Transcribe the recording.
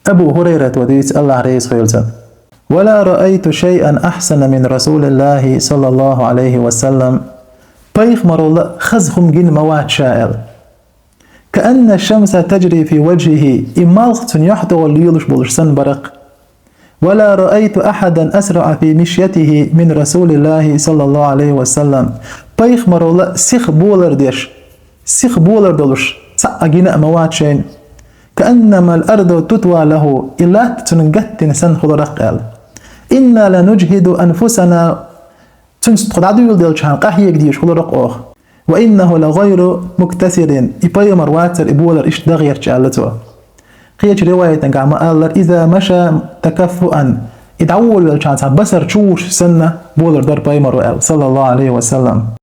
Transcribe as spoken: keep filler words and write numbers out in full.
Абу Хурайрата дуьйцу, Аллахь реза хуьлда цунна: «ولا رأيت شيئا أحسن من رسول الله صلى الله عليه وسلم». Пайхамарал хаза хӀума гина ма вац ша аьлла. «كأن الشمس تجري في وجهه», и малх цуьнан юьхь тӀехула лелаш болуш санна бара-кх. «ولا رأيت أحدا أسرع في مشيته من رسول الله صلى الله عليه وسلم». Пайхамарал сиха болар деш, сиха болар долуш цхьа а гина а ма вац шайна. «كأنما الأرض تطوى له», и латта цунна гаттина санна хуьлура-кх аьлла. «إنا لنجهد أنفسنا», цуьнца тхо дӀадуьйладелчахьана къахьега дезаш хуьлура-кх оха. «وإنه لغير مكتسر», и пайхамар вацара и болар иштта дан гӀерташ аьлла цо. Кхечу риваятехь ма аллара: «إذا مشى تكفؤا», и дӀаволавелчахьана цхьа басар чу вуш санна болар дара пайхамаро аьлла, саллаллаху Ӏалайхи ва саллам.